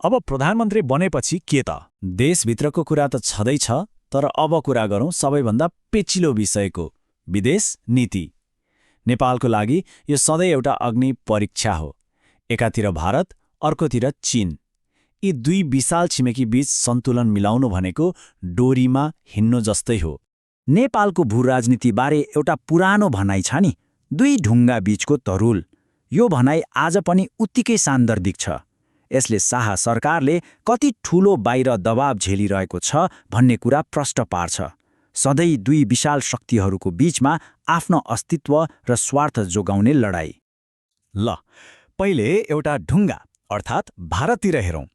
अब प्रधानमन्त्री बनेपछि के त? देशभित्रको कुरा त छँदैछ, तर अब कुरा गरौँ सबैभन्दा पेचिलो विषयको, विदेश नीति। नेपालको लागि यो सधैँ एउटा अग्नि परीक्षा हो। एकातिर भारत, अर्कोतिर चीन। यी दुई विशाल छिमेकी बीच सन्तुलन मिलाउनु भनेको डोरीमा हिँड्नु जस्तै हो। नेपालको भूराजनीतिबारे एउटा पुरानो भनाइ छ नि, दुई ढुङ्गा बीचको तरुल। यो भनाइ आज पनि उत्तिकै सान्दर्भिक छ। यसले शाह सरकारले कति ठूलो बाहिर दबाव झेलिरहेको छ भन्ने कुरा प्रष्ट पार्छ। सधैँ दुई विशाल शक्तिहरूको बीचमा आफ्नो अस्तित्व र स्वार्थ जोगाउने लडाईँ। ल, पहिले एउटा ढुङ्गा अर्थात् भारततिर हेरौँ।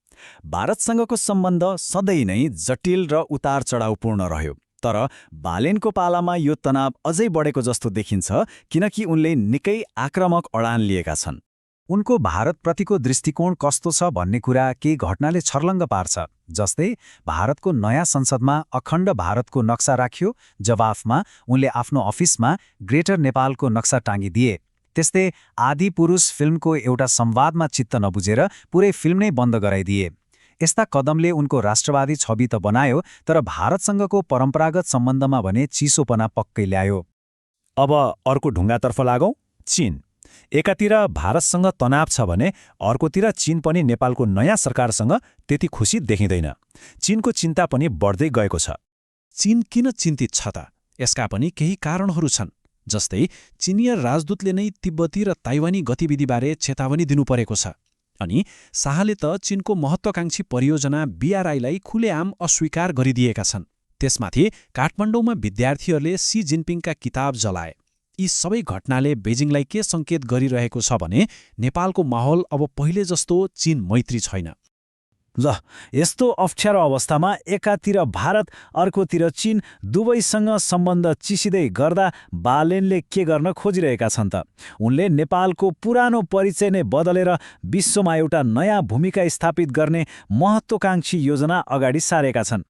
भारतसँगको सम्बन्ध सधैँ नै जटिल र उतार चढाउपूर्ण रह्यो। तर बालेनको पालामा यो तनाव अझै बढेको जस्तो देखिन्छ, किनकि उनले निकै आक्रामक अडान लिएका छन्। उनको भारतप्रतिको दृष्टिकोण कस्तो छ भन्ने कुरा केही घटनाले छर्लङ्ग पार्छ। जस्तै भारतको नयाँ संसदमा अखण्ड भारतको नक्सा राखियो, जवाफमा उनले आफ्नो अफिसमा ग्रेटर नेपालको नक्सा टाँगिदिए। त्यस्तै आदि पुरुष फिल्मको एउटा संवादमा चित्त नबुझेर पुरै फिल्म नै बन्द गराइदिए। यस्ता कदमले उनको राष्ट्रवादी छवि त बनायो, तर भारतसँगको परम्परागत सम्बन्धमा भने चिसोपना पक्कै ल्यायो। अब अर्को ढुङ्गातर्फ लागौँ, चीन। एकातिर भारतसँग तनाव छ भने अर्कोतिर चीन पनि नेपालको नयाँ सरकारसँग त्यति खुसी देखिँदैन। चीनको चिन्ता पनि बढ्दै गएको छ। चीन किन चिन्तित छ त? यसका पनि केही कारणहरू छन्। जस्तै चीनिया राजदूतले नै तिब्बती र ताइवानी गतिविधिबारे चेतावनी दिनुपरेको छ। अनि शाहले त चीनको महत्वाकांक्षी परियोजना BRI-लाई खुलेआम अस्वीकार गरिदिएका छन्। त्यसमाथि काठमाडौँमा विद्यार्थीहरूले सी जिनपिङका किताब जलाए। यी सबै घटनाले बेजिङलाई के सङ्केत गरिरहेको छ भने नेपालको माहौल अब पहिले जस्तो चीन मैत्री छैन। ल, यस्तो अप्ठ्यारो अवस्थामा एकातिर भारत, अर्कोतिर चीन दुवैसँग सम्बन्ध चिसिँदै गर्दा बालेनले के गर्न खोजिरहेका छन् त? उनले नेपालको पुरानो परिचय नै बदलेर विश्वमा एउटा नयाँ भूमिका स्थापित गर्ने महत्वाकांक्षी योजना अगाडि सारेका छन्।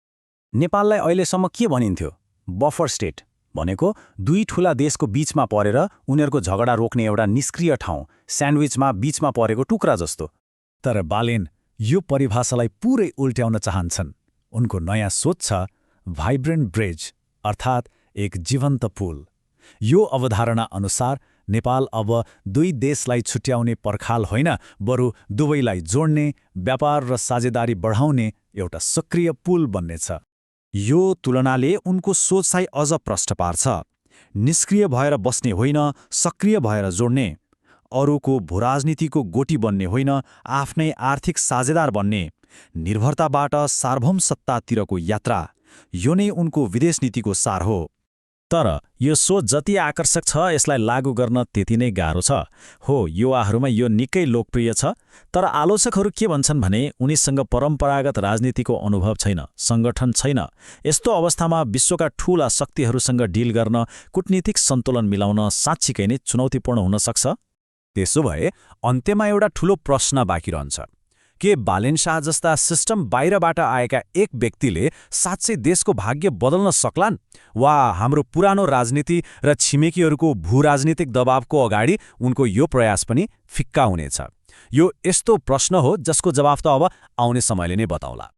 नेपाललाई अहिलेसम्म के भनिन्थ्यो? बफर स्टेट भनेको दुई ठूला देशको बीचमा परेर उनीहरूको झगडा रोक्ने एउटा निष्क्रिय ठाउँ, स्यान्डविचमा बीचमा परेको टुक्रा जस्तो। तर बालेन यो परिभाषालाई पुरै उल्ट्याउन चाहन्छन्। उनको नयाँ सोच छ भाइब्रेन्ट ब्रिज, अर्थात् एक जीवन्त पुल। यो अवधारणा अनुसार नेपाल अब दुई देशलाई छुट्याउने पर्खाल होइन, बरु दुवैलाई जोड्ने, व्यापार र साझेदारी बढाउने एउटा सक्रिय पुल बन्नेछ। यो तुलनाले उनको सोचलाई अझ प्रष्ट पार्छ। निष्क्रिय भएर बस्ने होइन, सक्रिय भएर जोड्ने। अरूको भूराजनीतिको गोटी बन्ने होइन, आफ्नै आर्थिक साझेदार बन्ने। निर्भरताबाट सार्वभौम सत्तातिरको यात्रा, यो नै उनको विदेश नीतिको सार हो। तर यो सोच जति आकर्षक छ, यसलाई लागू गर्न त्यति नै गाह्रो छ। हो, युवाहरूमा यो निकै लोकप्रिय छ, तर आलोचकहरू के भन्छन् भने उनीसँग परम्परागत राजनीतिको अनुभव छैन, सङ्गठन छैन। यस्तो अवस्थामा विश्वका ठूला शक्तिहरूसँग डिल गर्न कूटनीतिक सन्तुलन मिलाउन साँच्चीकै नै चुनौतीपूर्ण हुन सक्छ। त्यसो भए अन्त्यमा एउटा ठूलो प्रश्न बाँकी रहन्छ, के बालेन शाह जस्ता सिस्टम बाहिरबाट आएका एक व्यक्तिले साँच्चै देशको भाग्य बदल्न सक्लान्, वा हाम्रो पुरानो राजनीति र छिमेकीहरूको भूराजनीतिक दबावको अगाडि उनको यो प्रयास पनि फिक्का हुनेछ? यो यस्तो प्रश्न हो जसको जवाफ त अब आउने समयले नै बताउला।